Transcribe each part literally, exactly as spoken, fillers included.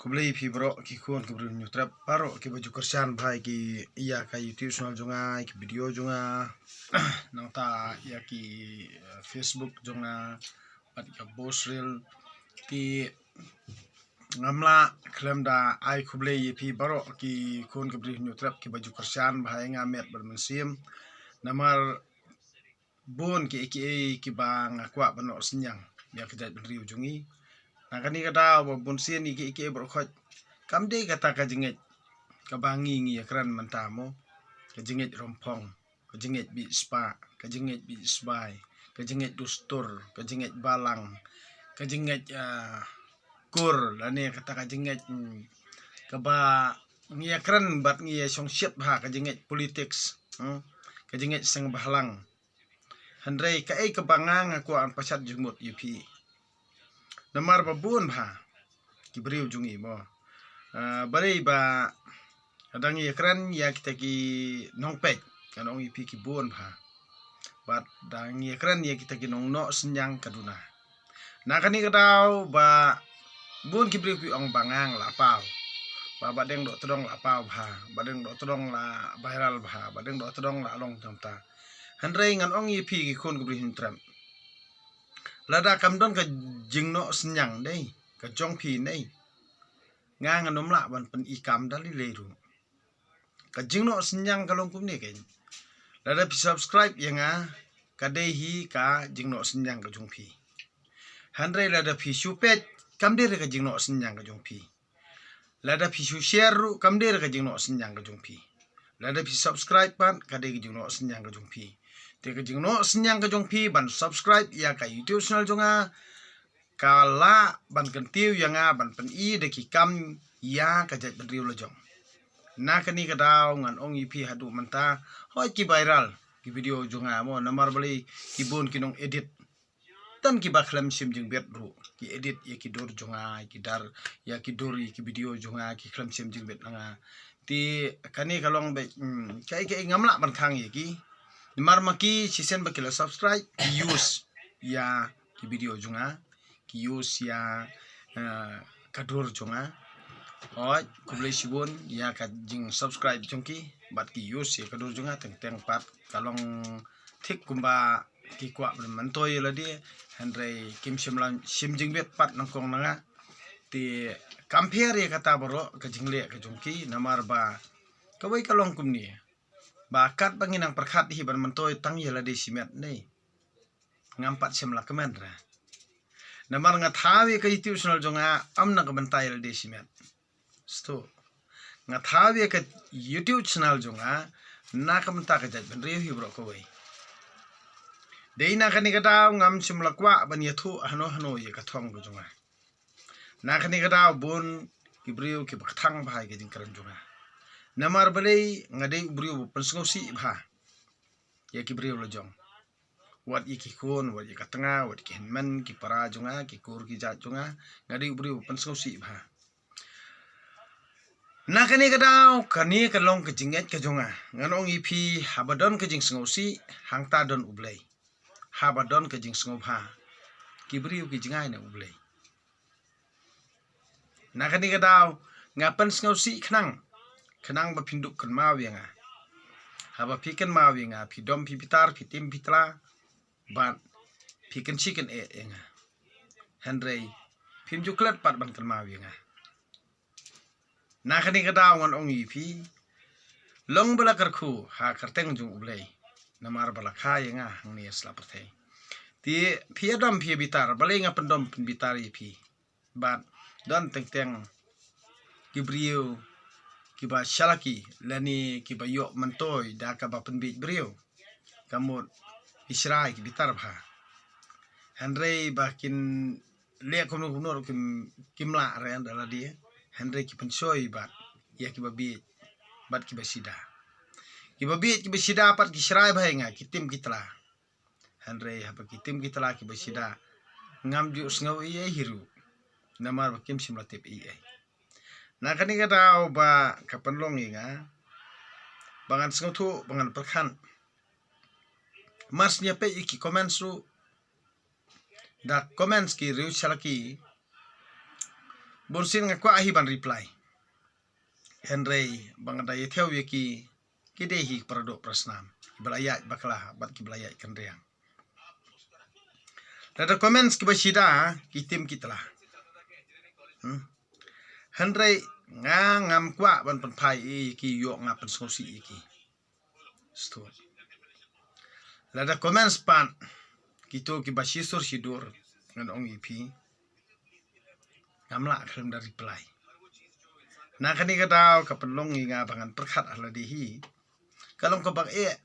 Khublei phi baroh ki khun ki briew Hynñiewtrep baroh kiba ju kyrshan bha ïa ki, ïa ka YouTube channel jong nga, ïa ki video jong nga, nangta ïa ki, eh, Facebook jong nga, bad ka post reel. Te ngam lah khlem da ai khublei ïa phi baroh ki khun ki briew Hynñiewtrep kiba ju kyrshan bha ïa nga met bad mynsiem. Namar bun kiei kiei kiba nga kwah ban noh synñiang ïa ka jaitbynriew jong ngi. Na kane ka daw ba bun sien ïa kiei kiei baroh khoit kam dei kata ka jingngeit kaba ngi ngi ïakren mynta mo, ka jingngeit romphong, ka jingngeit bishpa, ka jingngeit bishbai, ka jingngeit dustur, ka jingngeit balang, ka jingngeit, ah, kur, lane kata ka jingngeit, mm, kaba ngi ïakren bad ngi ïashongshit bha, ka jingngeit politics, hmm, ka jingngeit seng bhalang. Hynrei kaei kaba nga nga kwah ban pashat jingmut ïa phi. Namar ba bun bha ki briew jong ngi mo. Ah, balei ba dang ïakren ïa kita ki nongpeit, ngan ong ïa phi ki bun bha. Bad dang ïakren ïa kita ki nongnoh synñiang ka duna. Na kane ka daw ba bun ki briew ki ong ba nga nga la paw. Ba Bahdeng Dohtdong la paw bha, Bahdeng Dohtdong la viral bha, Bahdeng Dohtdong la long tang ta. Hynrei ngan ong ïa phi ki khun ki briew Hynñiewtrep, lada kam don ka jingnoh synñiang dei ka jong phi nei, nga ngan ym lah ban pyni kam da lei lei ruh. Ka jingnoh synñiang ka long kumne keiñ. Lada phi subscribe ïa nga, ka dei hi ka jingnoh synñiang ka jong phi. Hynrei lada phi shu peit, kam dei re ka jingnoh synñiang ka jong phi. Lada phi shu share ruh, kam dei re ka jingnoh synñiang ka jong phi. Lada phi subscribe pat, ka dei ka jingnoh synñiang ka jong phi. Te ka jingnoh synñiang ka jong phi ban subscribe ïa ka YouTube channel jong nga, ka lah ban kyntiew ïa nga ban pyni da ki kam ïa ka jaitbynriew la jong. Na kane ka daw ngan ong ïa phi haduh mynta, hooid ki viral ki video jong nga mo, namar balei ki bun ki nong edit. Tang kiba khlem shim jingbit ruh ki edit ïa ki dur jong nga, ïa ki dar, ïa ki dur, ïa ki video jong nga, ki khlem shim jingbit na nga. Te kane ka long beit, hmm, kaei kaei ngam lah ban khang ïa ki. Namar ma ki shisien ba ki la subscribe, ki use ïa ki video jong nga, ki use ïa, eh, ka dur jong nga. Hooid, khublei shibun ïa ka jingsubscribe jong ki, bad ki use ïa ka dur jong nga, teng teng pat ka long thik kumba ki kwah ban myntoi ïa lade, hynrei kim shym la shim jingbit pat nyngkong na nga. Te compare ïa kata baroh ka jingleh ka jong ki, namar ba kawei ka long kumne. Ba katba ngi nang pyrkhat hi ban myntoi tang ïa lade shimet nei, ngam pat shym la kmen re. Namar nga thaw ïa ka YouTube channel jong nga ym na ka bynta ïa lade shimet. Sto. Nga thaw ïa ka YouTube channel jong nga na ka bynta ka jaitbynriew hi baroh kawei. Dei na kane ka daw ngam shym la kwah ban ïathuh hano hano ïa ka thong ka jong nga. Na kane ka daw bun ki briew kiba kthang bha ïa ka jingkren jong nga. Namar balei, nga dei u briew ba pynsngewsih bha ïa ki briew la jong. Wat ïa ki khun, wat ïa ka tnga, wat ki hynmen, ki para jong nga, ki kur ki jait jong nga, nga dei u briew ba pynsngewsih bha. Na kane ka daw, kane ka long ka jingngeit ka jong nga. Ngan ong ïa phi, haba don ka jingsngewsih, hangta don U Blei. Haba don ka jingsngewbha, ki briew ki jngai na U Blei. Na kane ka daw, nga pynsngewsih khnang, khnang ba phin dup kynmaw ïa nga. Haba phi kynmaw ïa nga, phi dom phi bitar, phi tim phi tla, bad phi kynshi kyneh ïa nga. Hynrei phim ju klet pat ban kynmaw ïa nga. Na kane ka daw ngan ong ïa phi, long ba la kyrkhu ha kyrteng jong U Blei, namar ba la kha ïa nga hangne ha sla pyrthei. Te phi ïa dom phi ïa bitar, balei nga pyndom pynbitar ïa phi. Bad don teng teng ki briew kiba shalaki lane kiba ïoh myntoi da kaba pynbiej briew. Ka mut ki shrai ki bitar bha. Hynrei ba kin leh kumno kumno ruh kim, kim lah re da lade. Hynrei ki pynshoi bad ïa kiba biej bad kiba shida. Kiba biej kiba shida pat ki shrai bha ïa nga, ki tim ki tla. Hynrei haba ki tim ki tla kiba shida, ngam ju sngew ei ei hi ruh. Namar ba kim shym la tip ei ei. Na kane ka daw ba ka pynlong ïa nga ba ngan sngewthuh, ba ngan pyrkhat. Mar shu ïa peit ïa ki comments ruh, da comments ki riew shalaki Bun sien nga kwah hi ban reply. Hynrei ba nga da ïa thew ïa ki, ki dei hi para doh para snam, ki ba la ïaid bakla bad ki ba la ïaid kynriang. Lada comments ki ba shida, ki tim ki tla. Hmm. Hynrei nga ngam kwah ban pynphai ïa ki, ïoh nga pynsngewsih ïa ki. Sto. Lada comments pat kito ki ba shisur shidur, ngan ong ïa phi, ngam lah khlem da reply. Na kane ka daw ka pynlong ïa nga ba ngan pyrkhat ha lade hi. Ka long kaba eh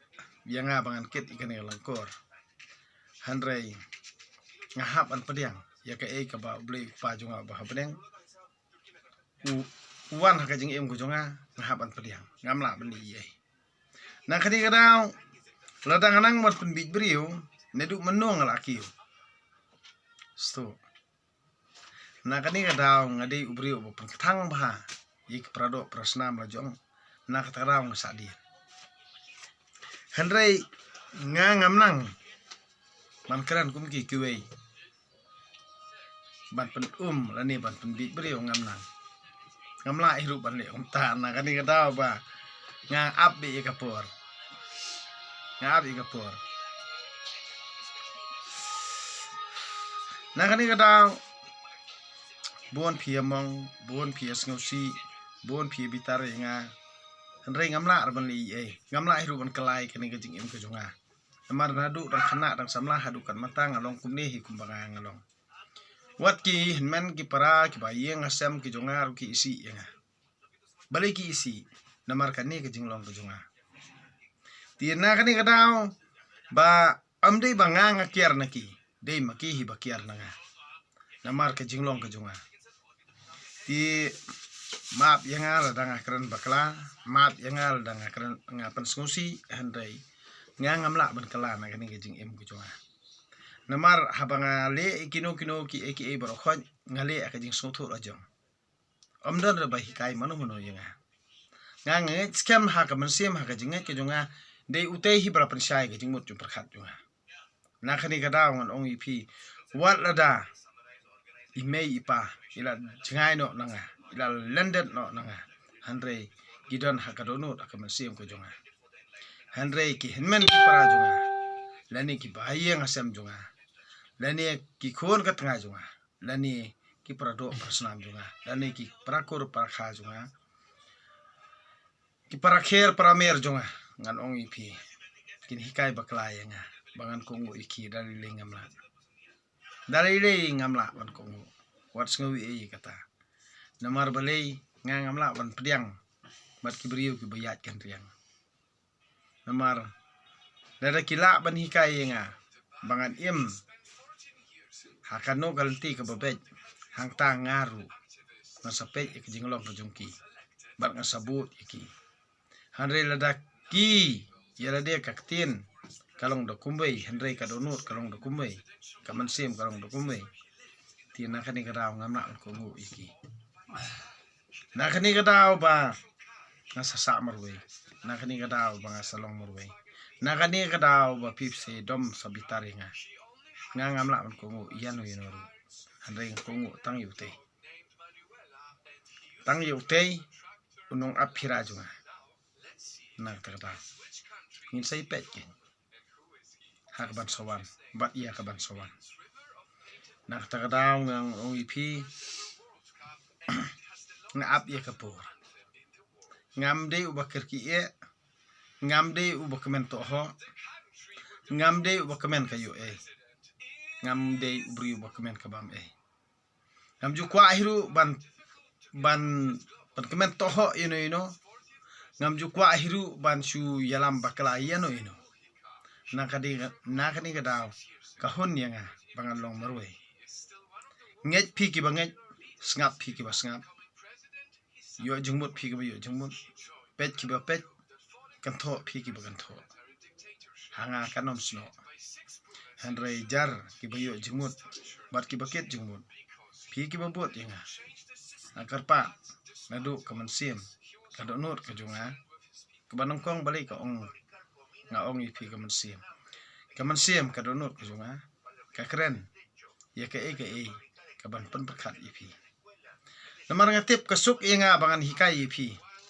ïa nga ba ngan kit ïa kane ka lyngkor. Hynrei nga hap ban pdiang ïa kaei kaba U Blei U Kpa jong nga uba ha bneng u, u wan ha ka jingim ka jong nga, nga hap ban pdiang. Ngam lah ban leh ei ei. Na kane ka daw, lada nga nang ban pynbiej briew, naduh mynno nga la kiew. Sto. Na kane ka daw nga dei u briew uba pynkthang bha ïa ki para doh para snam la jong. Na kata ka daw nga sah dien. Hynrei nga ngam nang ban kren kum ki kiwei ban pyn-um lane ban pynbiej briew, ngam nang. Ngam lah hi ruh ban leh kumta. Na kane ka daw ba nga ap beit ïa ka por. Nga ap ïa ka por. Na kane ka daw bun phi ïa mong, bun phi ïa sngewsih, bun phi ïa bitar ïa nga. Hynrei ngam lah ruh ban leh ei ei. Ngam lah hi ruh ban kylla ïa kane ka jingim ka jong nga. Namar naduh dang khynnah dang samla haduh katne mynta nga long kumne hi kumba nga nga long. Wat ki hynmen ki para kiba ïeng ha sem ki jong nga ruh ki isih ïa nga. Balei ki isih? Namar kane ka jinglong ka jong nga. Te na kane ka daw ba ym dei ba nga nga kiar na ki, dei ma ki hi ba kiar na nga. Namar ka jinglong ka jong nga. Te map ïa nga lada nga kren bakla, map ïa nga lada nga kren, nga pynsngewsih, hynrei nga ngam lah ban kylla na kane ka jingim ka jong nga. Namar haba nga leh ïa kino kino kiei kiei baroh khoit, nga leh ha ka jingsngewthuh la jong. Ym don re ba hikai mano mano ïa nga. Nga ngeit skhem ha ka mynsiem, ha ka jingngeit ka jong nga, dei utei hi ba la pynshai ka jingmut jingpyrkhat jong nga. Na kane ka daw ngan ong ïa phi, wat lada i mei i pa i la jngai noh na nga, i la lyndet noh na nga, hynrei ki don ha ka dohnud ha ka mynsiem ka jong nga. Hynrei ki hynmen ki para jong nga, lane ki ba ïeng ha sem jong nga, lane ki khun ka tnga jong nga, lane ki para doh para snam jong nga, lane ki para kur para kha jong nga, ki para kher para mer jong nga, ngan ong ïa phi, kin hikai bakla ïa nga ba ngan kohnguh ïa ki. Da lei lei ngam lah. Da lei lei ngam lah ban kohnguh. Wat sngew ei ei kata. Namar balei? Nga ngam lah ban pdiang bad ki briew kiba ïaid kynriang. Namar lada ki lah ban hikai ïa nga ba ngan im ha kano ka lynti kaba beit, hangta nga ruh ngan sa peit ïa ka jinglong ka jong ki bad ngan sa bud ïa ki. Hynrei lada ki, ïa lade ka ktien ka long da kumwei, hynrei ka dohnud ka long da kumwei, ka mynsiem ka long da kumwei, te na kane ka daw ngam lah ban kohnguh ïa ki. Na kane ka daw ba nga sa sah marwei, na kane ka daw ba nga sa long marwei, na kane ka daw ba phi sa dom sa bitar ïa nga, nga ngam lah ban kohnguh ïano ïano ruh. Hynrei nga kohnguh tang ïa utei, tang ïa utei u nongap phira jong nga. Na kata ka daw ngin sa ïa peit kein ha ka ban sa wan bad ïa ka ban sa wan. Na kata ka daw nga ong ïa phi, nga ap ïa ka por. Ngam dei uba kyrkieh, ngam dei uba kmen tohok, ngam dei uba kmen ka ïoh-ei, ngam dei u briew uba kmen ka bam-ei. Ngam ju kwah hi ruh ban, ban, ban kmen tohok ïano ïano. Ngam ju kwah hi ruh ban shu ïalam bakla ïano ïano. Na kane ka, na kane ka daw ka hun ïa nga ba ngan long marwei. Ngeit phi kiba ngeit, sngap phi kiba sngap, ïoh jingmut phi kiba ïoh jingmut, peit kiba peit, kynthoh phi kiba kynthoh. Ha nga kan ym snoh. Hynrei jar kiba ïoh jingmut bad kiba kit jingmut, phi kiba bud ïa nga. Nga kyrpad naduh ka mynsiem ka dohnud ka jong nga, kaba nyngkong balei ka ong, nga ong ïa phi ka mynsiem. Ka mynsiem ka dohnud ka jong nga ka kren ïa kaei kaei ka ban pynpyrkhat ïa phi. Namar nga tip ka suk ïa nga ba ngan hikai ïa phi,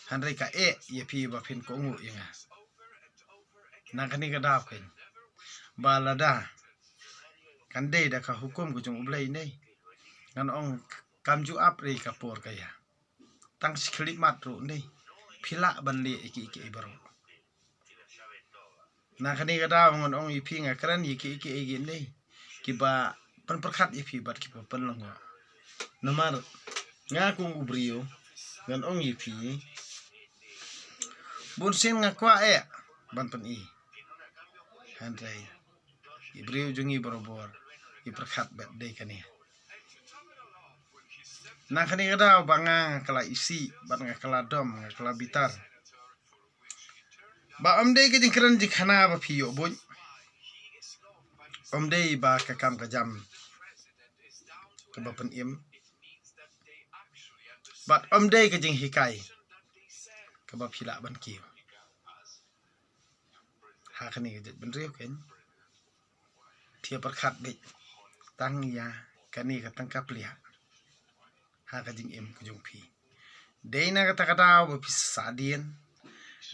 hynrei ka eh ïa phi ba phin kohnguh ïa nga. Na kane ka daw keiñ, ba lada kan dei da ka hukum ka jong U Blei ne, ngan ong kam ju ap re ka por ka ïa. Tang shi khyllipmat ruh ne, phi lah ban leh ïa ki, ïa ki baroh. Na kane ka daw ngan ong ïa phi, nga kren ïa ki, ïa ki, ïa ki ne kiba pynpyrkhat ïa phi bad kiba pynlyngngoh. Namar nga kum u briew ngan ong ïa phi, bun sien nga kwah eh ban pyni, hynrei i briew jong ngi barabor i pyrkhat bad dei kane. Na kane ka daw ba nga, nga kylla isih bad nga kylla dom, nga kylla bitar, ba ym dei ka jingkren jingkhana ba phi ïoh buit, ym dei ba ka kam ka jam kaba pynim, bad ym dei ka jinghikai kaba phi lah ban kiew. Ha kane ka jaitbynriew keiñ, phi ïa pyrkhat beit tang ïa kane ka tang ka pliah ha ka jingim ka jong phi. Dei na kata ka daw ba phi sa dien,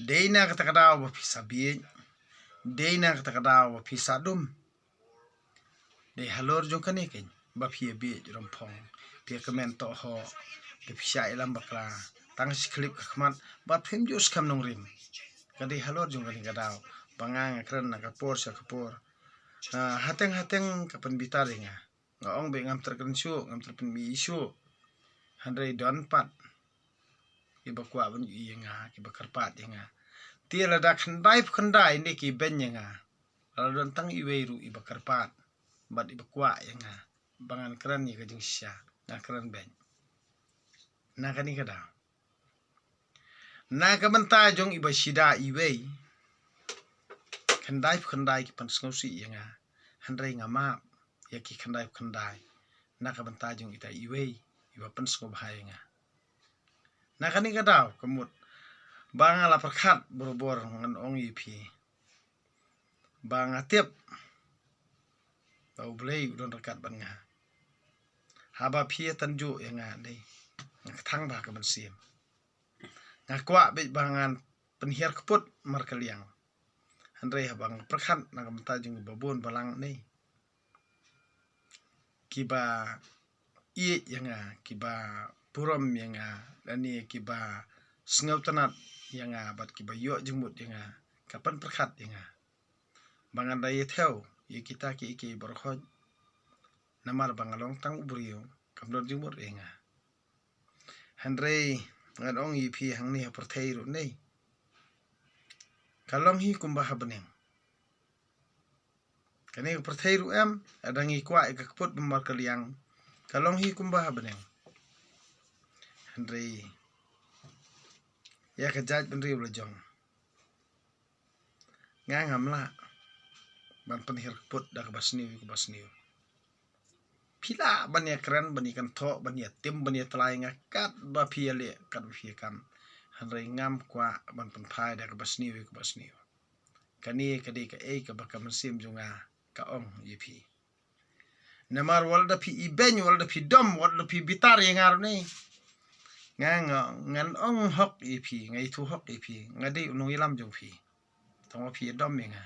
dei na kata ka daw ba phi sa bieit, dei na kata ka daw ba phi sa dum. Dei halor jong kane keiñ ba phi ïa bieit romphong, phi ïa kmen tohhoh, phi ïa shah ïalam bakla, tang shi khyllip ka khmat bad phim ju skhem nongrim. Ka dei halor jong kane ka daw ba nga, nga kren na ka por sha ka por. Ah, hateng hateng ka pynbitar ïa nga. Nga ong beit ngam treh kren shuh, ngam treh pynmih shuh. Hynrei don pat kiba kwah ban ïohi ïa nga, kiba kyrpad ïa nga. Te lada khyndai phew khyndai ne ki beiñ ïa nga, lada don tang iwei ruh iba kyrpad bad iba kwah ïa nga ba ngan kren ïa ka jingshisha, nga kren beit. Na kane ka daw, na ka bynta jong iba shida iwei, khyndai phew khyndai ki pynsngewsih ïa nga, hynrei nga map ïa ki khyndai phew khyndai na ka bynta jong ita iwei iba pynsngewbha ïa nga. Na kane ka daw ka mut ba nga la pyrkhat barabor, ngan ong ïa phi ba nga tip ba U Blei u don ryngkat bad nga. Haba phi ïa tynjuh ïa nga, dei nga kthang bha ka mynsiem. Nga kwah beit ba ngan pynhiar kput markylliang. Hynrei haba nga pyrkhat na ka bynta jong kiba bun balang ne kiba ïeit ïa nga, kiba burom ïa nga, lane kiba sngewtynnat ïa nga bad kiba ïoh jingmut ïa nga, ka pynpyrkhat ïa nga ba ngan da ïa thew ïa kita kiei kiei baroh. Namar ba nga long tang u briew, kam don jingmut ïa nga. Hynrei ngan ong ïa phi, hangne ha pyrthei ruh ne ka long hi kumba ha bneng. Kane ka pyrthei ruh em, lada ngi kwah ïa ka kput ba markylliang, ka long hi kumba ha bneng. Hynrei ïa ka jaitbynriew la jong, nga ngam lah ban pynhiar kput da kaba sniew ïa kaba sniew. Phi lah ban ïa kren, ban ïa kynthoh, ban ïa tim, ban ïa tlai ïa nga katba phi ïa leh, katba phi ïa kam. Hynrei ngam kwah ban pynphai da kaba sniew ïa kaba sniew. Kane ka dei kaei kaba ka mynsiem jong nga ka ong ïa phi. Namar wat la da phi ibeiñ, wat la da phi dom, wat la da phi bitar ïa nga ruh ne, nga, nga, ngan ong hok ïa phi, nga ithuh hok ïa phi, nga dei u nongïalam jong phi. Tang ba phi ïa dom ïa nga,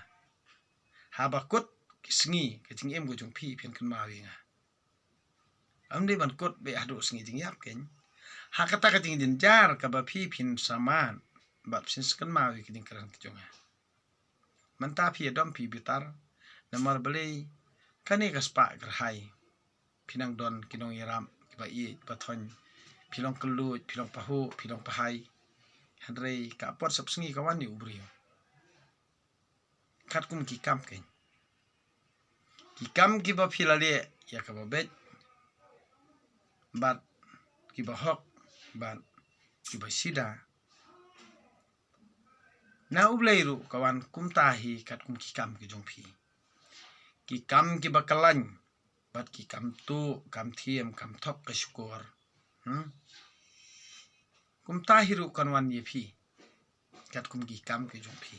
haba kut ki sngi ka jingim ka jong phi, phin kynmaw ïa nga. Ym dei ban kut beit haduh sngi jingïap keiñ. Ha kata ka jingjynjar kaba phi phin sa mad bad phin sa kynmaw ïa ka jingkren ka jong nga. Mynta phi ïa dom, phi bitar, namar balei? Kane ka spah kyrhai. Phi nang don ki nongïarap kiba ïeit ba thoiñ. Phi long kylluid, phi long pahuh, phi long pahai. Hynrei ka apot sap sngi ka wan ïa u briew. Katkum ki kam keiñ, ki kam kiba phi la leh ïa kaba beit bad kiba hok bad kiba shida, na U Blei ruh ka wan kumta hi katkum ki kam ki jong phi. Ki kam kiba kyllaiñ bad ki kam tuh, kam thiem, kam thok ka shukor. Hmm? Kumta hi ruh kan wan ïa phi katkum ki kam ki jong phi.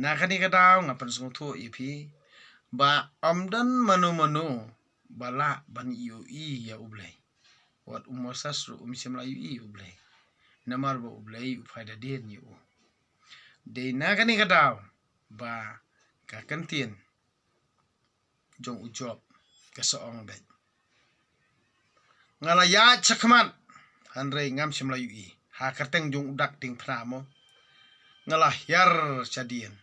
Na kane ka daw nga pynsngewthuh ïa phi ba ym don mano mano ba lah ban ïohi ïa U Blei. Wat u Moses ruh um shym la ïohi ïa u Blei. Namar ba u Blei u phai da dien ïa u. Dei na kane ka daw ba ka kyntien jong u Job ka sa ong beit. Nga la ïaid shakhmat, hynrei ngam shym la ïohi. Ha kyrteng jong u dak diengphna mo, nga la hiar shadien,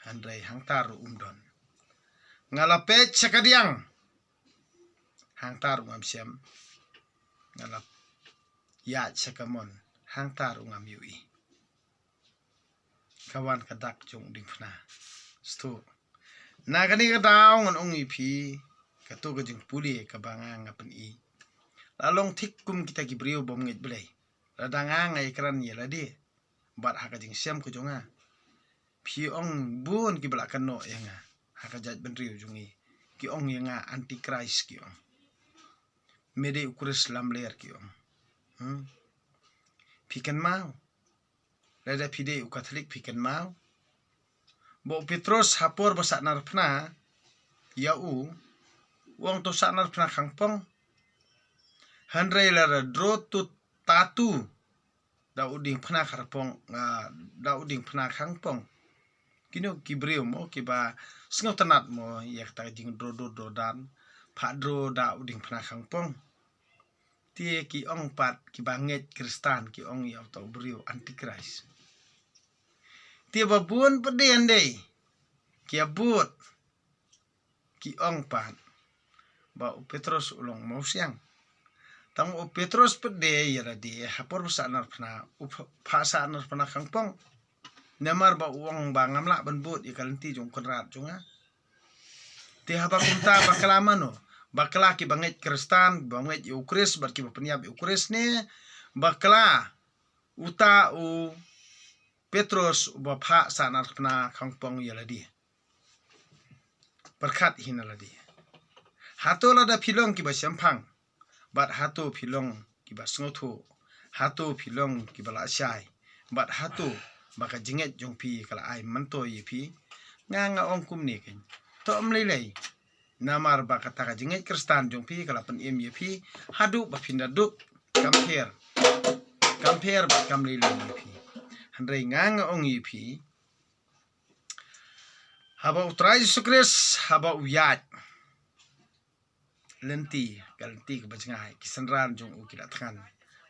hynrei hangta ruh um don. Nga la peit sha kadiang, hangta ruh ngam shem. Nga la ïaid sha kamon, hangta ruh ngam ïohi. Ka wan ka dak jong u diengphna. Stu. Na kane ka daw ngan ong ïa phi, kato ka jingpule kaba nga nga pyni. La long thik kum kita ki briew bym ngeit Blei. Lada nga nga ïakren ïa lade, bad ha ka jingshem ka jong nga, phi ong bun kiba la kynnoh ïa nga ha ka jaitbynriew jong ngi. Ki ong ïa nga antichrist ki ong. Me dei u Khrist lamler ki ong. Hmm? Phi kynmaw? Lada phi dei u Katholik phi kynmaw ba u Petros ha por ba sahnarphna ïa u, u ong to sahnarphna khangpong. Hynrei lada draw to tattoo da u diengphna khangpong, ah, da u diengphna khangpong. Kino ki briew mo kiba sngewtynnat mo ïa kata ka jingdraw draw dan, phah draw da u diengphna khangpong. Te ki ong pat kiba ngeit Khristan ki ong ïa uta u briew antichrist. Te ba bun pat de ynda ki ïa bud ki ong pat ba u Petros u long mawsiang. Tang u Petros pat de ïa lade ha por ba sahnarphna, u pha-, phah sahnarphna khangpong. Namar ba u ong ba ngam lah ban bud ïa ka lynti jong u kynrad jong nga. Te haba kumta bakla mano? Bakla kiba ngeit Khristan, ba ngeit ïa u Khrist bad kiba pynïap ïa u Khrist ne bakla uta u Petros uba phah sahnarphna khangpong ïa lade? Pyrkhat hi na lade. Hato lada phi long kiba shemphang, bad hato phi long kiba sngewthuh, hato phi long kiba lashai, bad hato ba ka jingngeit jong phi ka la ai myntoi ïa phi? Nga nga ong kumne keiñ, to ym lei lei. Namar ba kata ka jingngeit Khristan jong phi ka la pynim ïa phi haduh ba phin da duk. Kam pher, kam pher bad kam lei lei ïa phi. Hynrei nga nga ong ïa phi, haba u Trai Jisu Khrist haba u ïaid lynti, ka lynti kaba jngai, ki synran jong u ki la thngan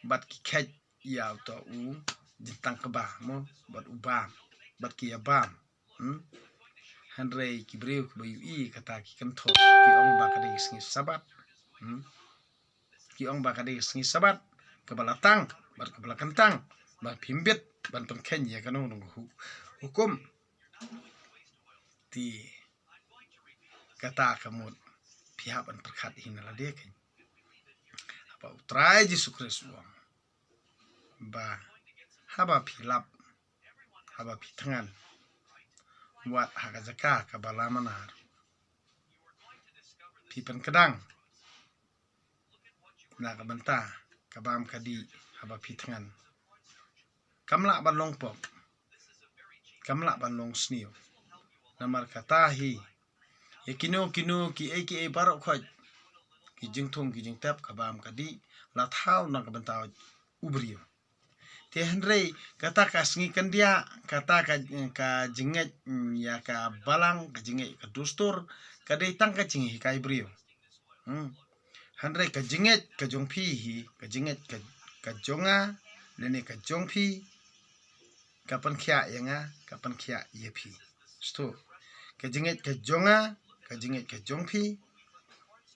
bad ki kheit ïa uta u jingtang kba mo, bad u bam, bad ki ïa bam. Hmm? Hynrei ki briew kiba ïohi kata ki kynthoh, ki ong ba ka dei ka sngi Sabat. Hmm? Ki ong ba ka dei ka sngi Sabat kaba la tang bad kaba la kyntang, ba phim bit ban pynkheiñ ïa kano kano ka hu-, hukum. Te kata ka mut phi hap ban pyrkhat hi na lade keiñ. Haba u Trai Jisu Khrist u ong ba haba phi lap, haba phi thngan, wat ha ka jaka kaba la manar, phi pynkdang na ka bynta ka bam ka dih haba phi thngan. Kam lah ban long pop, kam lah ban long sniew. Namar kata hi, ïa kino kino kiei kiei baroh khoit, ki jingthung ki jingtep, ka bam ka dih, la thaw na ka bynta u briew. Te hynrei kata ka sngi khyndiat, kata ka, ka jingngeit, mm, ïa ka balang, ka jingngeit ka dustur, ka dei tang ka jinghikai briew. Hmm. Hynrei ka jingngeit ka jong phi hi, ka jingngeit ka, ka jong nga, lane ka jong phi, ka pynkhiah ïa nga, ka pynkhiah ïa phi. Stu. Ka jingngeit ka jong nga, ka jingngeit ka jong phi,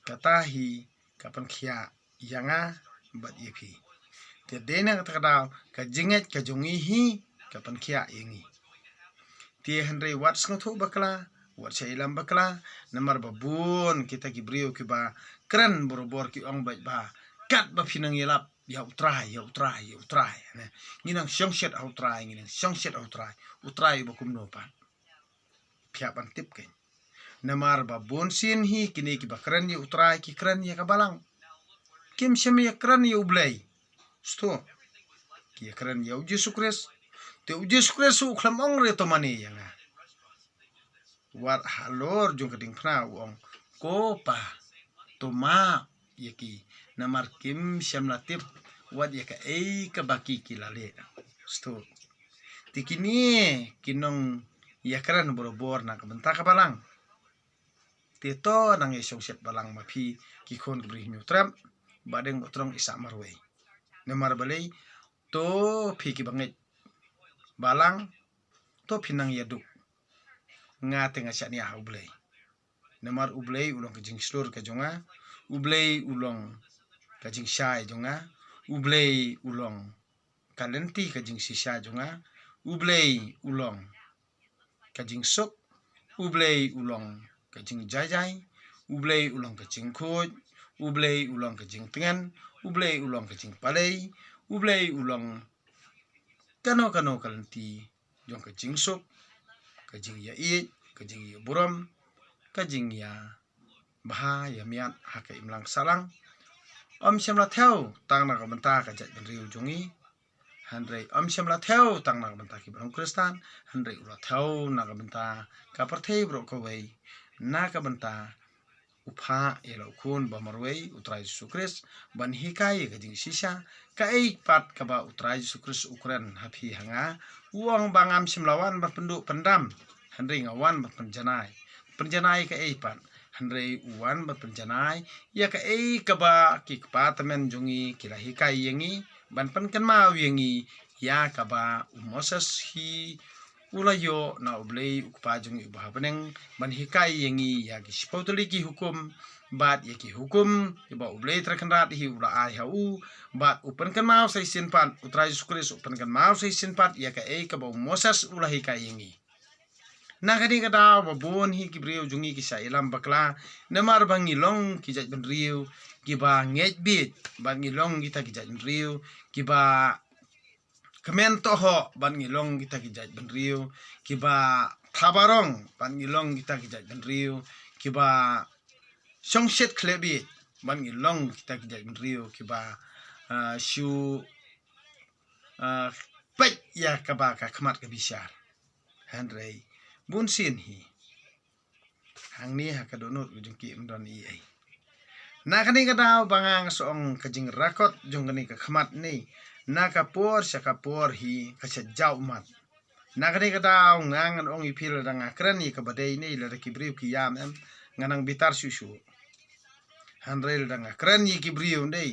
kata hi ka pynkhiah ïa nga bad ïa phi. Te dei na kata ka daw ka jingngeit ka jong ngi hi ka pynkhiah ïa ngi. Te hynrei wat sngewthuh bakla, wat shah ïalam bakla, namar ba bun kita ki briew kiba kren barabor ki ong beit ba katba phi nang ïalap ïa u Trai, ïa u Trai, ïa u Trai, ne, ngi nang shong shet ha u Trai, ngi nang shong shet ha u Trai. U Trai uba kumno pat? Phi hap ban tip keiñ. Namar ba bun sien hi kine kiba kren ïa u Trai ki kren ïa ka balang. Kim shym ïa kren ïa u Blei. Stu. Ki ïa kren ïa u Jisu Khrist. Te u Jisu Khrist u khlem ong re to mane ïa nga. Wat halor jong ka diengphna u ong, ko Pa, to map ïa ki, namar kim shym la tip wat ïa kaei kaba ki ki la leh. Sdang te kine ki nongïakren borabor na ka bynta ka balang. Te to nang ïa shong shet balang ma phi ki khun ki briew Hynñiewtrep, ba dang ba trong i sah marwei. Namar balei? To phi ki bangeit balang, to phi nang ïa duk. Nga te nga shaniah ha U Blei. Namar U Blei u long ka jingshlur ka jong nga, U Blei u long ka jingshai jong nga, U Blei u long ka lynti ka jingshisha jong nga, U Blei u long ka jingsuk, U Blei u long ka jingjaijai, U Blei u long ka jingkhuid, U Blei u long ka jingtngen, U Blei u long ka jingpalei, U Blei u long kano kano ka lynti jong ka jingsuk, ka jingïaieit, ka jingïaburom, ka jingïabha ïamiat ha ka imlang sahlang. Ym shym la thew tang na ka bynta ka jaitbynriew jong ngi, hynrei ym shym la thew tang na ka bynta ki briew Khristan, hynrei u la thew na ka bynta ka pyrthei baroh kawei, na ka bynta u phah ïa la u Khun ba marwei, U Trai Jisu Khrist, ban hikai ïa ka jingshisha, kaei pat kaba U Trai Jisu Khrist u kren ha phi ha nga. U ong ba ngam shym la wan ban pynduh pyndam, hynrei nga wan ban pynjanai. Pynjanai kaei pat? Hynrei u wan ban pynjanai ïa kaei kaba ki kpa tymmen jong ngi ki la hikai ïa ngi, ban pynkynmaw ïa ngi ïa kaba u Moses hi u la ïoh na U Blei U Kpa jong ngi uba ha bneng, ban hikai ïa ngi ïa ki shiphew tylli ki hukum, bad ïa ki hukum kiba U Blei Trai Kynrad hi u la ai ha u, bad u pynkynmaw sa shisien pat, U Trai Jisu Khrist u pynkynmaw sa shisien pat ïa kaei kaba u Moses u la hikai ïa ngi. Na kane ka daw ba bun hi ki briew jong ngi ki shah ïalam bakla, namar ba ngi long ki jaitbynriew kiba ngeit bieit, bad ngi long kita ki jaitbynriew kiba kmen tohok, bad ngi long kita ki jaitbynriew kiba thabarong, bad ngi long kita ki jaitbynriew kiba shong shet khlem bieit, bad ngi long kita ki jaitbynriew kiba, ah, shu, ah, peit ïa kaba ka khmat ka bishar. Hynrei bun sien hi hangne ha ka dohnud ka jong ki ym don ei ei. Na kane ka daw ba nga nga sa ong ka jingrakot jong kane ka khmat ne, na ka por sha ka por hi ka sha jaw ummat. Na kane ka daw nga ngan ong ïa phi, lada nga kren ïa kaba dei ne, lada ki briew ki ïam em, nga nang bitar shuh shuh. Hynrei lada nga kren ïa ki briew ne,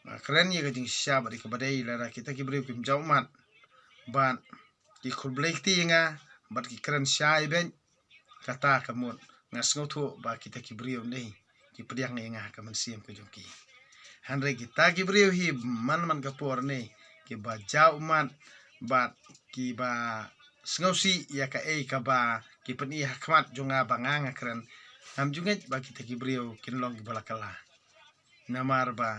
nga kren ïa ka jingshisha bad ïa kaba dei, lada kita ki briew kim jaw ummat, bad ki khublei kti ïa nga, bad ki kren shai beit, kata ka mut nga sngewthuh ba kita ki briew ne ki pdiang ïa nga ha ka mynsiem ka jong ki. Hynrei kita ki briew hi man man ka por ne kiba jaw ummat bad kiba sngewsih ïa kaei kaba ki pyni ha khmat jong nga ba nga nga kren. Ngam ju ngeit ba kita ki briew kin long kiba la kylla. Namar ba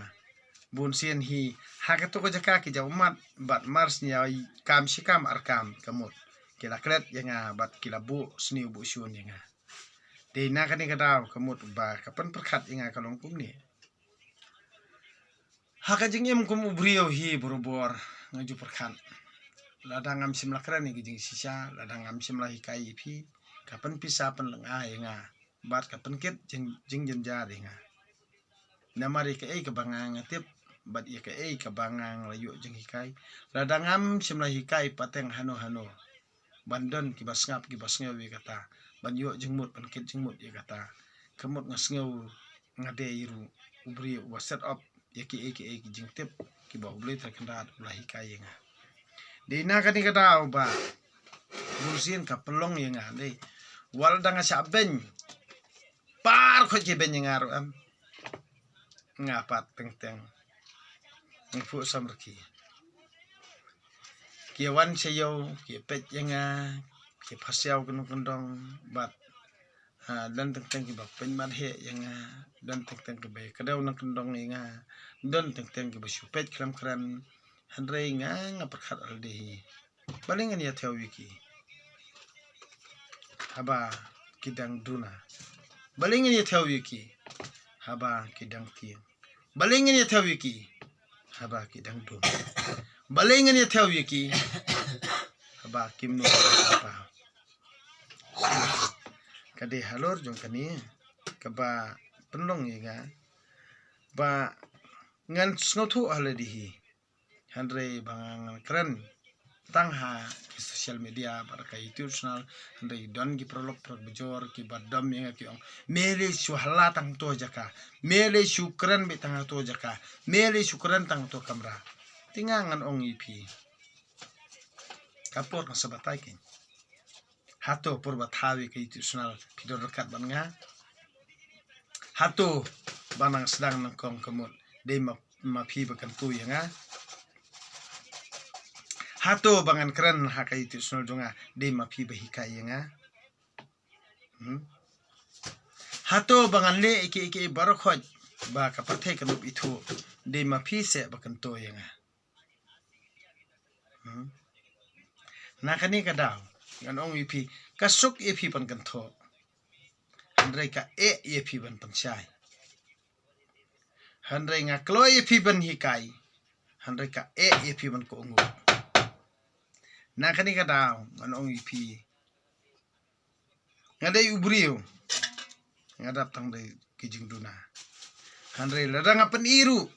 bun sien hi ha kato ka jaka ki jaw ummat bad mar shu ïakam shi kam ar kam ka mut ki la klet ïa nga bad ki la buh sniew buh shun ïa nga. Te na kane ka daw ka mut ba ka pynpyrkhat ïa nga ka long kumne. Ha ka jingim kum u briew hi barabor nga ju pyrkhat. Lada ngam shym la kren ïa ka jingshisha, lada ngam shym la hikai ïa phi, ka pynpisa pynlynga ïa nga bad ka pynkit jing, jingjynjar ïa nga. Namar ïa kaei kaba nga nga tip bad ïa kaei kaba nga nga la ïoh jinghikai, lada ngam shym la hikai pateng hano hano ban don kiba sngap kiba sngew ïa kata, ban ïoh jingmut ban kit jingmut ïa kata, ka mut nga sngew nga dei ruh u briew uba set up ïa kiei kiei ki jingtip kiba U Blei Trai Kynrad u la hikai ïa nga. Dei na kane ka daw ba bun sien ka pynlong ïa nga dei, wat lada nga shah beiñ, par khoit ki beiñ ïa nga ruh em, nga pat teng teng nga phuh samrkhie. Ki wan sha ïew ki peit ïa nga, ki phasiaw ki nongkyndong bad, ah, don teng teng kiba pynmat heh ïa nga, don teng teng kiba kdew nongkyndong ïa nga, don teng teng kiba shu peit khlem kren. Hynrei nga nga pyrkhat ha lade hi, balei ngan ïa thew ïa ki haba ki dang duna? Balei ngan ïa thew ïa ki haba ki dang tieng? Balei ngan ïa thew ïa ki haba ki dang dum? Balei ngan ïa thew ïa ki haba kim nud? Ka dei halor jong kane kaba pynlong ïa nga ba ngan sngewthuh ha lade hi. Hynrei ba ngan kren tang ha ki social media bad ka YouTube channel, hynrei don ki paralok parabajor kiba dom ïa nga ki ong, me lei shu hala tang to jaka, me lei shu kren beit tang to jaka, me lei shu kren tang to kamra. Te nga ngan ong ïa phi, ka por kan sa batai kein. Hato por ba thaw ïa ka YouTube channel phi don ryngkat bad nga? Hato ba nang sdang nang kong ka mut dei ma, ma phi ba kyntu ïa nga? Hato ba ngan kren ha ka YouTube channel jong nga dei ma phi ba hikai ïa nga? Hmm? Hato ba ngan leh ïa ki, ïa ki baroh khoit ba ka pyrthei kan ïoh ithuh dei ma phi seh ba kyntu ïa nga? Hmm? Na kane ka daw ngan ong ïa phi, ka suk ïa phi ban kynthoh, hynrei ka eh ïa phi ban pynshai. Hynrei nga kloi ïa phi ban hikai, hynrei ka eh ïa phi ban kohnguh. Na kane ka daw ngan ong ïa phi, nga dei u briew, nga dap tang da ki jingduna. Hynrei lada nga pyni ruh,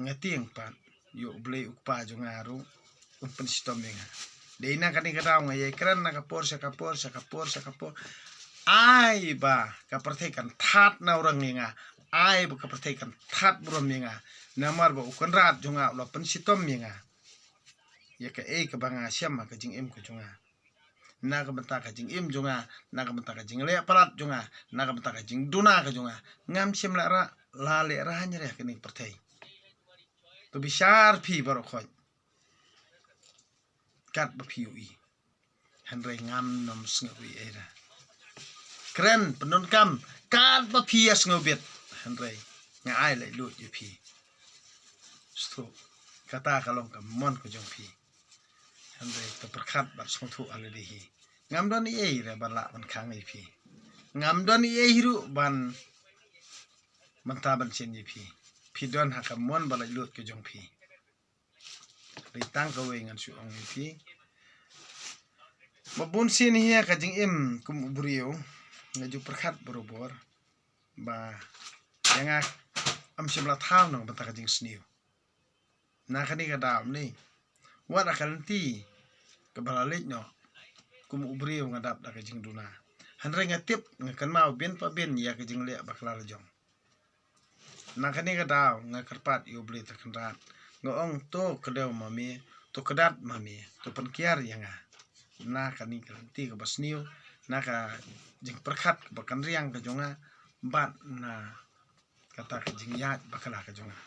nga tieng pat ïa U Blei U Kpa jong nga ruh un pynshitom ïa nga. Dei na kane ka daw nga ïai kren na ka por sha ka por sha ka por sha ka por. Ai ba ka pyrthei kan that na u rang ïa nga, ai ba ka pyrthei kan that burom ïa nga. Namar ba U Kynrad jong nga u la pynshitom ïa nga ïa kaei kaba nga shem ha ka jingim ka jong nga. Na ka bynta ka jingim jong nga, na ka bynta ka jingleh palat jong nga, na ka bynta ka jingduna ka jong nga, ngam shym la rah, la leh rah ñiar ïa kane ka pyrthei. To bishar phi baroh khoit kat ba phi ïohi. Hynrei ngam nym sngew ei ei ruh. Kren pyndonkam kat ba phi ïa sngew bit. Hynrei nga ai laitluid ïa phi. Sngewthuh, kata ka long ka mon ka jong phi. Hynrei to pyrkhat bad sngewthuh ha lade hi. Ngam don ei ei ruh ban lah ban khang ïa phi. Ngam don ei ei ruh ban mynta ban shen ïa phi. Phi don ha ka mon ba laitluid ka jong phi. Hynrei tang kawei ngan shu ong ïa phi, ba bun sien hi ha ka jingim kum u briew nga ju pyrkhat barabor ba ïa nga, ym shym la thaw na ka bynta ka jingsniew. Na kane ka daw ne, wat ha ka lynti kaba la leit noh, kum u briew nga dap da ka jingduna. Hynrei nga tip, nga kynmaw bin pa bin ïa ka jingleh bakla la jong. Na kane ka daw nga kyrpad ïa U Blei Trai Kynrad, nga ong to kdew ma me, to kdat ma me, to pynkiar ïa nga. Na kane ka lynti kaba sniew, na ka jingpyrkhat kaba kynriang ka jong nga, bad na kata ka jingïaid bakla ka jong nga.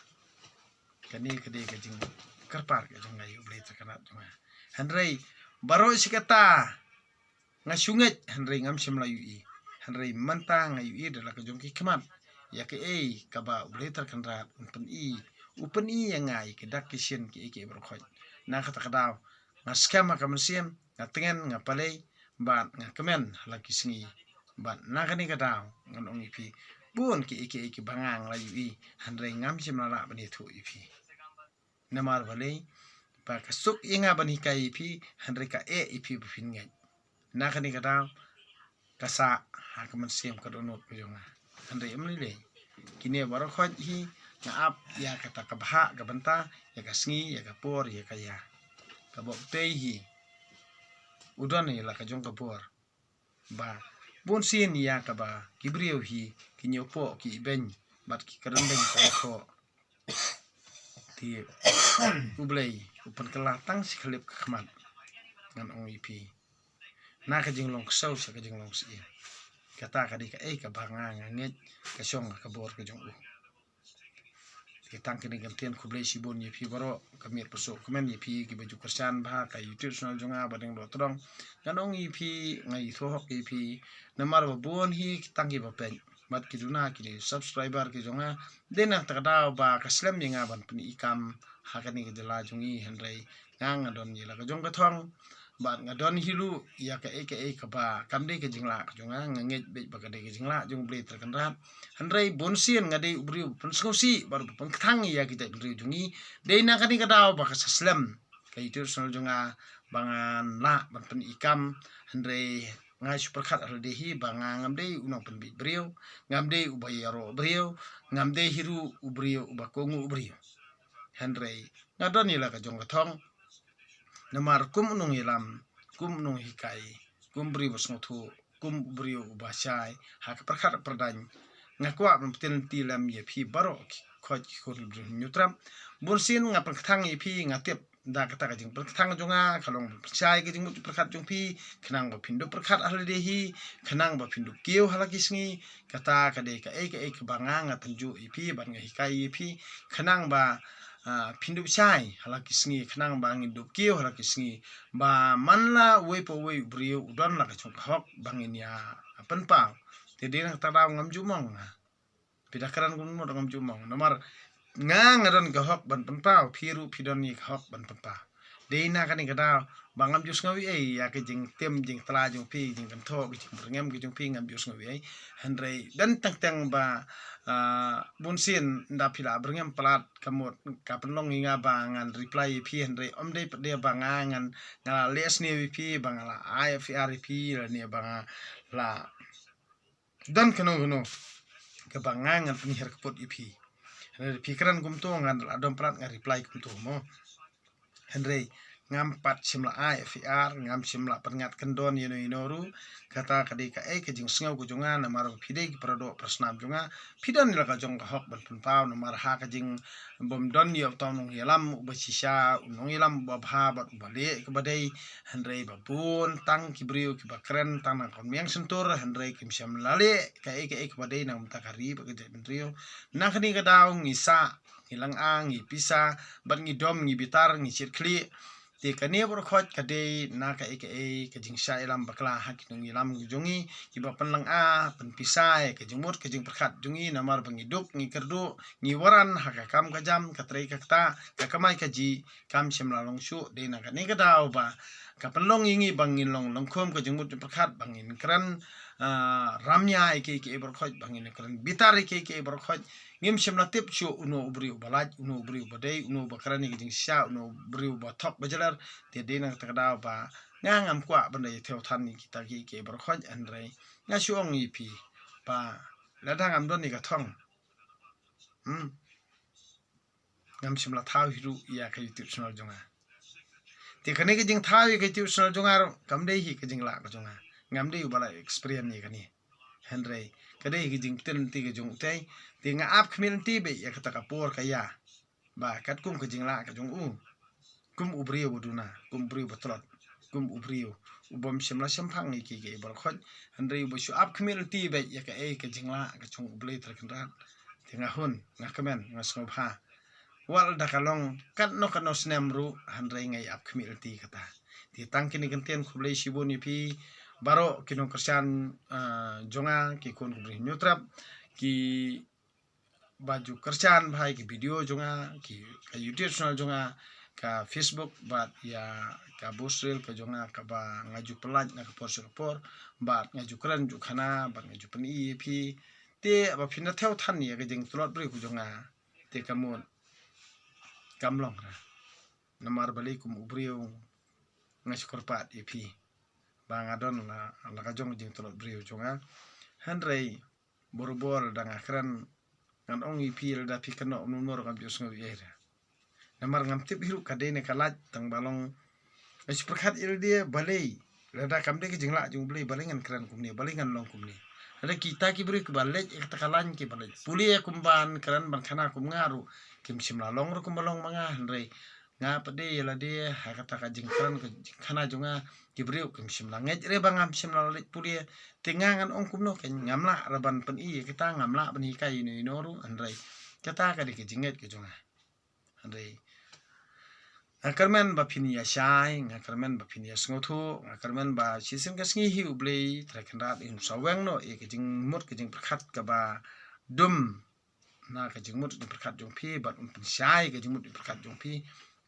Kane ka dei ka jingkyrpad ka jong nga ïa U Blei Trai Kynrad jong nga. Hynrei baroh shi katta nga shu ngeit, hynrei ngam shym la ïohi. Hynrei mynta nga ïohi da la ka jong ki khmat ïa kaei kaba U Blei Trai Kynrad un pyni, u pyni ïa nga ïa ki dak ki shin kiei kiei baroh khoit. Na kata ka daw nga skhem ha ka mynsiem, nga tngen, nga palei bad nga kmen ha la ki sngi. Bad na kane ka daw ngan ong ïa phi, bun kiei kiei kiba nga la ïohi, hynrei ngam shym la lah ban ïathuh ïa phi. Namar balei? Ba ka suk ïa nga ban hikai ïa phi, hynrei ka eh ïa phi ba phin ngeit. Na kane ka daw ka sah ha ka mynsiem ka dohnud ka jong nga. Hynrei ym lei lei, kine baroh khoit hi nga ap ïa kata ka bhah ka bynta, ïa ka sngi, ïa ka por, ïa ka ïa kaba U Blei hi u don ïa la ka jong ka bor. Ba bun sien ïa kaba ki briew hi ki ñiew poh ki ibeiñ bad ki kren beiñ ka poh. Te U Blei u pynkylla tang shi khyllip ka khmat. Ngan ong ïa phi, na ka jinglong ksew sha ka jinglong siem, kata ka dei kaei kaba nga nga ngeit ka shong ha ka bor ka jong u. Te tang kine ki ktien, khublei shibun ïa phi baroh, ka miet pyrshah kmen ïa phi kiba ju kyrshan bha ka YouTube channel jong nga ba dang doh tdong. Ngan ong ïa phi, nga ïathuh hok ïa phi, namar ba bun hi tang kiba peit bad ki duna ki subscriber ki jong nga. Dei na kata ka daw ba ka slem ïa nga ban pyni kam ha kane ka jylla jong ngi, hynrei nga nga don ïa la ka jong ka thong. Bad nga don hi ruh ïa kaei kaei kaba kam dei ka jinglah ka jong nga, nga ngeit beit ba ka dei ka jinglah jong U Blei Trai Kynrad. Hynrei bun sien nga dei u briew ba pynsngewsih bad ba pynkthang ïa ki jaitbynriew jong ngi. Dei na kane ka daw ba ka sa slem ka YouTube channel jong nga ba ngan lah ban pyni kam. Hynrei nga shu pyrkhat ha lade hi ba nga ngam dei u nongpynbeit briew, ngam dei uba ïaroh briew, ngam dei hi ruh u briew uba kohnguh briew. Hynrei nga don ïa la ka jong ka thong. Namar kum u nongïalam, kum u nonghikai, kum briew ba sngewthuh, kum u briew uba shai ha ka pyrkhat pyrdain, nga kwah ban pynthikna lem ïa phi baroh ki khot ki khun Hynñiewtrep. Bunsien nga pynkthang ïa phi, nga tip da kata ka jingpynkthang jong nga ka long ban pynshai ka jingmut jingpyrkhat jong phi, khnang ba phin dup pyrkhat ha lade hi, khnang ba phin dup kiew ha la ki sngi. Kata ka dei kaei kaei kaba nga nga tynjuh ïa phi bad nga hikai ïa phi, khnang ba, ah, phin dup shai ha la ki sngi, khnang ba ngin dup kiew ha la ki sngi, ba man la uwei pa uwei u briew u don la ka jong ka hok ba ngin ïa pynpaw. Te dei na kata ka daw ngam ju mong nga. Phi da kren kumno ruh ngam ju mong. Namar nga nga don ka hok ban pynpaw, phi ruh phi don ïa ka hok ban pynpaw. Dei na kane ka daw ba ngam ju sngew ei ei ïa ka jingtim jingtla jong phi, jingkynthoh ka jingpyrngem ka jong phi, ngam ju sngew ei ei. Hynrei don teng teng ba, ah, bunsien ynda phi la pyrngem palat, ka mut ka pynlong ïa nga ba ngan reply ïa phi, hynrei ym dei pat de ba nga ngan, nga la leh sniew ïa phi, ba nga la ai F I R ïa phi, lane ba nga la don kano kano kaba nga ngan pynhiar kput ïa phi. Hynrei phi kren kumto, ngan la dom palat nga reply kumto mo. Hynrei ngam pat shym la ai F I R, ngam shym la pynngat kyndon ïano ïano ruh. Kata ka dei kaei ka jingsngew ka jong nga, namar ba phi dei ki paradoh parasnam jong nga. Phi don ïa la ka jong ka hok ban pynpaw, namar ha ka jingbym don ïa uta u nongïalam uba shisha, u nongïalam uba bha bad uba leh kaba dei. Hynrei ba bun tang ki briew kiba kren tang na ka miang shyntur, hynrei kim shym la leh kaei kaei kaba dei na ka bynta ka ri bad ka jaitbynriew. Na kane ka daw ngi sah, ngi lynga, ngi pisa, bad ngi dom, ngi bitar, ngi shit khlieh. Te kane baroh khoit ka dei na kaei kaei ka jingshah ïalam bakla ha ki nongïalam jong ngi kiba pynlynga, pynpisa ïa ka jingmut ka jingpyrkhat jong ngi, namar ba ngi duk, ngi kyrduh, ngi waran ha ka kam ka jam, ka trei ka ktah, ka kamai kajih, kam shym la long shuh. Dei na kane ka daw ba ka pynlong ïa ngi ba ngin long lyngkhum ka jingmut jingpyrkhat, ba ngin kren, ah, ramnia ïa kiei kiei baroh khoit, ba ngin kren bitar ïa kiei kiei baroh khoit. Ngim shym la tip shuh uno u briew uba lait, uno u briew uba dei, uno uba kren ïa ka jingshisha, uno u briew uba thok ba jler. Te dei na kata ka daw ba nga ngam kwah ban da ïa thew than ïa kita kiei kiei baroh khoit, hynrei nga shu ong ïa phi ba lada ngam don ïa ka thong, hmm, ngam shym la thaw hi ruh ïa ka YouTube channel jong nga. Te kane ka jingthaw ïa ka YouTube channel jong nga ruh kam dei hi ka jinglah ka jong nga. Ngam dei uba la experience ïa kane. Hynrei ka dei hi ka jingpyntip ka jong utei. Te nga ap khmih lynti beit ïa kata ka por ka ïa ba katkum ka jinglah ka jong u, kum u briew ba duna, kum u briew ba tlot, kum u briew u bym shym la shemphang ïa kiei kiei baroh khoit, hynrei uba shu ap khmih lynti beit ïa kaei ka jinglah ka jong U Blei Trai Kynrad. Te nga hun, nga kmen, nga sngewbha. Wat lada ka long katno katno snem ruh, hynrei nga ïa ap khmih lynti kata. Te tang kine ki kyntien, khublei shibun ïa phi baroh ki nongkyrshan, ah, jong nga, ki khun ki briew Hynñiewtrep, ki ba ju kyrshan bha ïa ki video jong nga, ki, ka YouTube channel jong nga, ka Facebook bad ïa ka voice reel ka jong nga kaba nga ju pynlait na ka por sha ka por, bad nga ju kren ju khana, bad nga ju pyni ïa phi. Te ba phin da thew than ïa ka jingtlot briew ka jong nga, te ka mut kam long ra. Namar balei kum u briew nga shu kyrpad ïa phi ba nga don la, la ka jong ka jingtlot briew jong nga. Hynrei barabor lada nga kren, ngan ong ïa phi lada phi kynnoh kumno kumno ruh ngam ju sngew ei ei re. Namar ngam tip hi ruh ka dei ne ka lait, tang ba long nga shu pyrkhat ïa lade balei, lada kam dei ka jinglah jong U Blei, balei ngan kren kumne, balei ngan long kumne. Lada kita ki briew kiba leit ïa kata ka lain, kiba leit pule kumban kren ban khana kum nga ruh, kim shym la long ruh kumba long ma nga, hynrei nga pat de ïa lade ha kata ka jingkren ka jingkhana jong nga, ki briew kim shym la ngeit re ba ngam shym la leit pule. Te nga ngan ong kumno, keiñ ngam lah re ban pyni ïa kita, ngam lah ban hikai ïano ïano ruh, hynrei kata ka dei ka jingngeit ka jong nga. Hynrei nga kyrmen ba phin ïa shai, nga kyrmen ba phin ïa sngewthuh, nga kyrmen ba shisien ka sngi hi U Blei Trai Kynrad un sa weng noh ïa ka jingmut ka jingpyrkhat kaba dum na ka jingmut jingpyrkhat jong phi, bad un pynshai ka jingmut jingpyrkhat jong phi,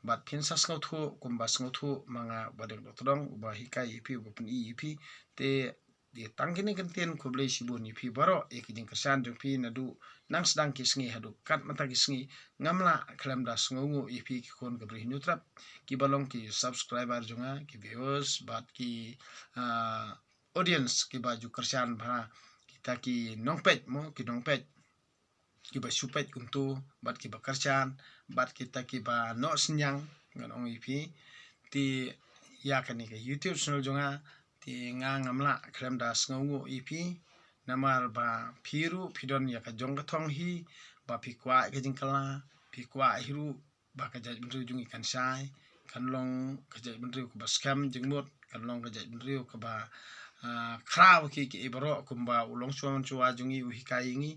bad phin sa sngewthuh kumba sngewthuh ma nga uba dei u dohtdong uba hikai ïa phi, uba pyni ïa phi. Te, te tang kine ki kyntien, khublei shibun ïa phi baroh ïa ki jingkyrshan jong phi naduh nang sdang ki sngi haduh kat mynta ki sngi. Ngam lah khlem da sngewnguh ïa phi ki khun ka Bri Hynñiewtrep, kiba long ki subscriber jong nga, ki viewers bad ki, ah, audience kiba ju kyrshan bha, kita ki nongpeit mo, ki nongpeit kiba shu peit kumto, bad kiba kyrshan, bad kita kiba noh synñiang, ngan ong ïa phi. Te ïa kane ka YouTube channel jong nga, te nga ngam lah khlem da sngewnguh ïa phi. Namar ba phi ruh phi don ïa ka jong ka thong hi, ba phi kwah ka jingkylla, phi kwah hi ruh ba ka jaitbynriew jong ngi kan shai, kan long ka jaitbynriew kaba skhem jingmut, kan long ka jaitbynriew kaba, ah, khraw ki ki baroh kumba u longshuwa manshuwa jong ngi u hikai ïa ngi.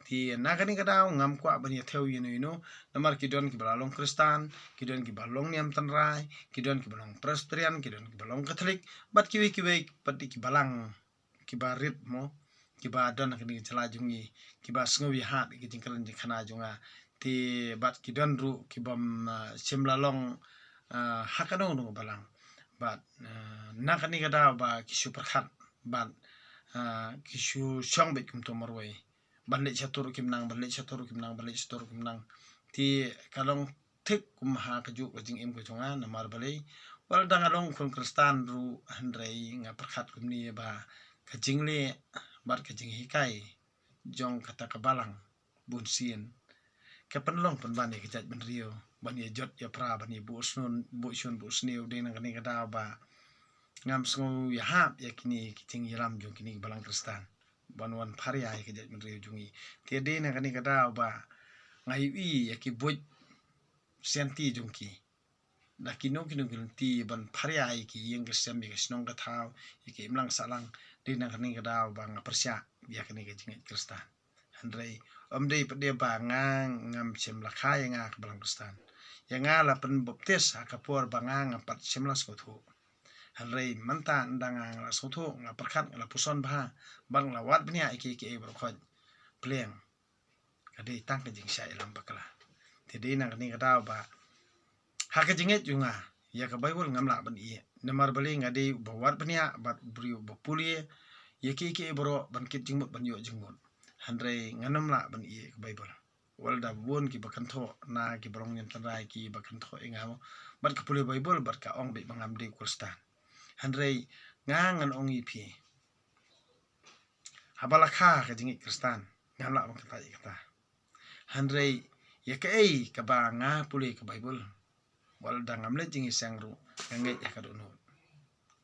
Te na kane ka daw ngam kwah ban ïa thew ïa no ïa no, namar ki don kiba la long Khristan, ki don kiba long niam tynrai, ki don kiba long Presbyterian, ki don kiba long Katholik, bad kiwei kiwei pat ki balang kiba rit mo, kiba don ha kane ka jylla jong ngi, kiba sngew ïahap ïa ka jingkren jingkhana jong nga. Te bad ki don ruh kibym, ah, shym la long, ah, ha kano kano ka balang. Bad, ah, na kane ka daw ba ki shu pyrkhat, bad, ah, ki shu shong beit kumto marwei. Ban leit shatur ruh kim nang, ban leit shatur ruh kim nang, ban leit shatur ruh kim nang. Te ka long thik kum ha kajuh ka jingim ka jong nga, namar balei? Wat la dang nga long khun Khristan ruh, hynrei nga pyrkhat kumne ba ka jingleh bad ka jinghikai jong kata ka balang bunsien ka pynlong pynban ïa ka jaitbynriew ban ïa jot ïa pra, ban ïa buh shun, buh shun buh sniew. Dei na kane ka daw ba ngam sngew ïahap ïa kine ki jingïalam jong kine ki balang Khristan ban wan pharia ïa ka jaitbynriew jong ngi. Te dei na kane ka daw ba nga ïohi ïa ki buit sianti jong ki, da kino kino ki lynti ban pharia ïa ki ïing ki sem, ïa ki shnong ki thaw, ïa ki imlang sahlang. Dei na kane ka daw ba nga pyrshah ïa kane ka jingngeit Khristan. Hynrei ym dei pat de ba nga ngam shym la kha ïa nga ka balang Khristan. Ïa nga la pynbaptis ha ka por ba nga ngam pat shym la sngewthuh. Hynrei mynta ynda nga la sngewthuh, nga pyrkhat, nga la puson bha, bad nga la wad bniah ïa kiei kiei baroh khoit. Pliang, ka dei tang ka jingshah ïalam bakla. Te dei na kane ka daw ba ha ka jingngeit jong nga, ïa ka Baibl ngam lah ban ïeh. Namar balei? Nga dei uba wad bniah bad u briew uba pule ïa kiei kiei baroh ban kit jingmut, ban ïoh jingmut. Hynrei ngan ym lah ban ïeh ïa ka Baibl. Wat la da bun kiba kynthoh, na kiba long niam tynrai kiba kynthoh ïa nga mo, bad ka pule Baibl bad ka ong beit ba ngam dei u Khristan. Hynrei nga ngan ong ïa phi, haba la kha ka jingngeit Khristan, ngam lah ban kyntait ïa kata. Hynrei ïa kaei kaba nga pule ka Baibl, wat la da ngam leit jingïaseng ruh, nga ngeit ïa ka dohnud.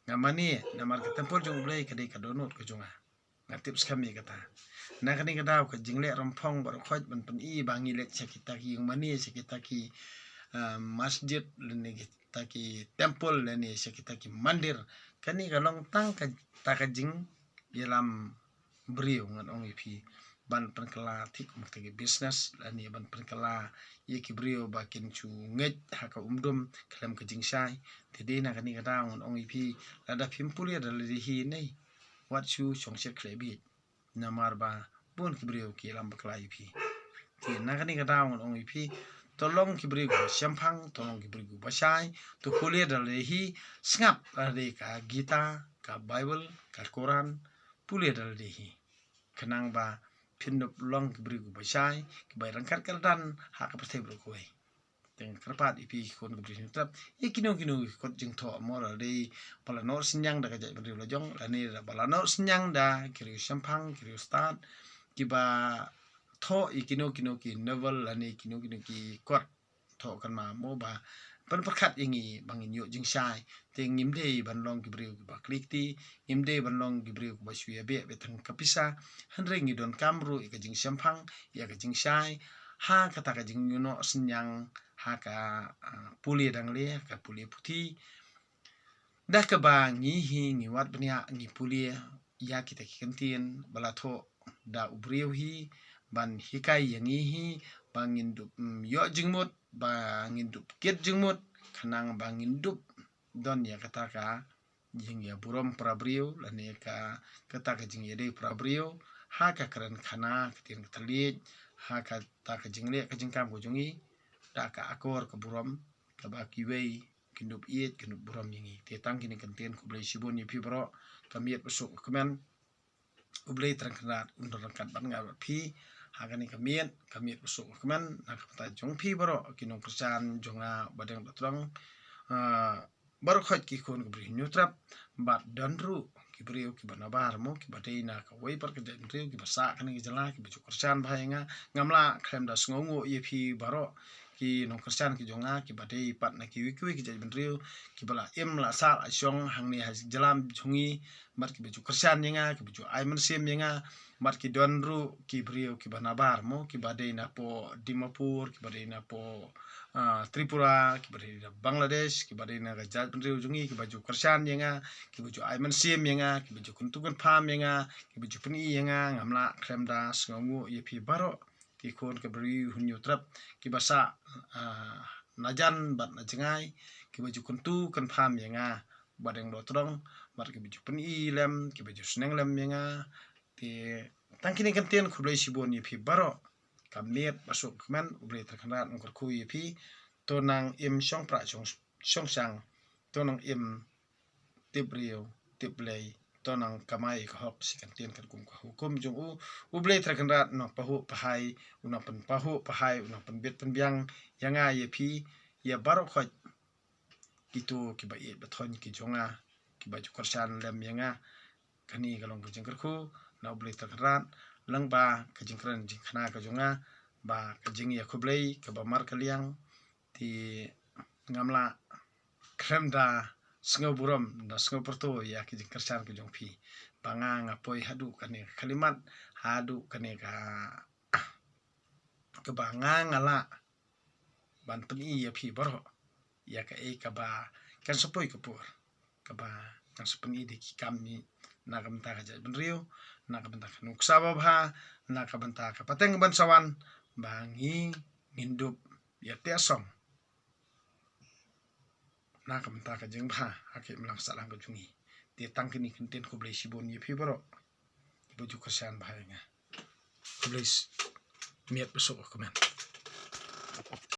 Nga mane namar ka templ jong U Blei ka dei ka dohnud ka jong nga. Nga tip skhem ïa kata. Na kane ka daw ka jingleh rymphong baroh khoit ban pyni ba ngi leit sha kita ki ïing mane, sha kita ki, ah, masjid, lane kita ki temple, lane sha kita ki mandir. Kane ka long tang kata ka jingïalam briew, ngan ong ïa phi, ban pynkylla thik kum kita ki business, lane ban pynkylla ïa ki briew ba kin shu ngeit ha ka umdum khlem ka jingshai. Te dei na kane ka daw ngan ong ïa phi, lada phim pule da lade hi ne, wat shu shong shet khlem bieit. Namar ba bun ki briew ki ïalam bakla ïa phi. Te na kane ka daw ngan ong ïa phi, to long ki briew kiba shemphang, to long ki briew kiba shai, to pule da lade hi, sngap lade ka Gita, ka Baibl, ka Koran, pule da lade hi. Khnang ba phin ïoh long ki briew kiba shai, kiba ryngkat kyrdan ha ka pyrthei baroh kawei. Te nga kyrpad ïa phi ki khun ki briew hynñiewtrep, ïa kino kino ki kot jingthoh mo, lada dei ba la noh synñiang da ka jaitbynriew la jong, lane ba la noh synñiang da ki riew shemphang, ki riew stad, kiba thoh ïa kino kino ki novel lane kino kino ki kot thoh kan ma mo ba pynpyrkhat ïa ngi ba ngin ïoh jingshai. Te ngim dei ban long ki briew kiba kli kti, ngim dei ban long ki briew kiba shu ïa beh beh tang ka pisa. Hynrei ngi donkam ruh ïa ka jingshemphang, ïa ka jingshai ha kata ka jingïoh noh synñiang, ha ka, ah, pule dang le, ka pule puthi. Da kaba ngi hi ngi wad bniah, ngi pule ïa kita ki kyntien ba la thoh da u briew hi ban hikai ïa ngi hi, ba ngin dup, mm, ïoh jingmut, ba ngin dup kit jingmut, khnang ba ngin dup don ïa kata ka jingïaburom para briew, lane ka, kata ka jingïadei para briew ha ka kren khana, ka ktien ka thylliej, ha kata ka jingleh ka jingkam ka jong ngi, da ka akor ka burom kaba kiwei kin dup ïeit, kin dup burom ïa ngi. Te tang kine ki kyntien, khublei shibun ïa phi baroh, ka miet ba suk ka kmen. U Blei Trai Kynrad un don ryngkat bad nga bad phi ha kane ka miet, ka miet ba suk ka kmen, na ka bynta jong phi baroh ki nongkyrshan jong nga ba dang da tdong, ah, baroh khoit ki khun ki briew hynñiewtrep, bad don ruh ki briew kiba nabar mo, kiba dei na kawei pat ka jaitbynriew, kiba sah kane ka jylla, kiba ju kyrshan bha ïa nga. Ngam lah khlem da sngewnguh ïa phi baroh ki nongkyrshan ki jong nga, kiba dei pat na kiwei kiwei ki jaitbynriew, kiba la im la sah la shong hangne ha jylla jong ngi, bad kiba ju kyrshan ïa nga, kiba ju ai mynsiem ïa nga, bad ki don ruh ki briew kiba nabar mo, kiba dei na poh Dimapur, kiba dei na poh, ah, Tripura, kiba dei na Bangladesh, kiba dei na ka jaitbynriew jong ngi, kiba ju kyrshan ïa nga, kiba ju ai mynsiem ïa nga, kiba ju kyntu kynpham ïa nga, kiba ju pyni ïa nga. Ngam lah khlem da sngewnguh ïa phi baroh ki khun ki briew Hynñiewtrep, kiba sah, ah, na jan bad na jngai, kiba ju kyntu kynpham ïa nga, bad ïa nga doh tdong, bad kiba ju pyni lem, kiba ju sneng lem ïa nga. Te tang kine ki ktien khublei shibun ïa phi baroh. Ka miet ba suk kmen, U Blei Trai Kynrad un kyrkhu ïa phi. To nang im shong prah shong, shong shang. To nang im tip briew tip Blei. To nang kamai ka hok shi ka ktien katkum ka hukum jong u. U Blei Trai Kynrad un nang pahuh pahai, un nang pynpahuh pahai, un nang pynbit pynbiang ïa nga ïa phi, ïa baroh khoit kito kiba ïeit ba thoh ki jong nga, kiba ju kyrshan lem ïa nga. Kane ka long ka jingkyrkhu na U Blei Trai Kynrad, lyngba ka jingkren jingkhana ka jong nga, ba ka jingïakhublei kaba markylliang. Te ngam lah khlem da sngew burom, da sngew pyrto ïa ki jingkyrshan ki jong phi. Ba nga nga poi haduh kane ka khyllipmat, haduh kane ka, kaba nga nga lah ban pyni ïa phi baroh ïa kaei kaba kan sa poi ka por, kaba kan sa pyni da ki kam, na ka bynta ka jaitbynriew, na ka bynta ka nuksa babha, na ka bynta ka pateng ban sa wan, ba ngi ngin dup ïa te song na ka bynta ka jingbha ha ka imlang sahlang ka jong ngi. Te tang kine ki ktien khublei shibun ïa phi baroh kiba ju kyrshan bha ïa nga. Khublei. Miet ba suk kmen.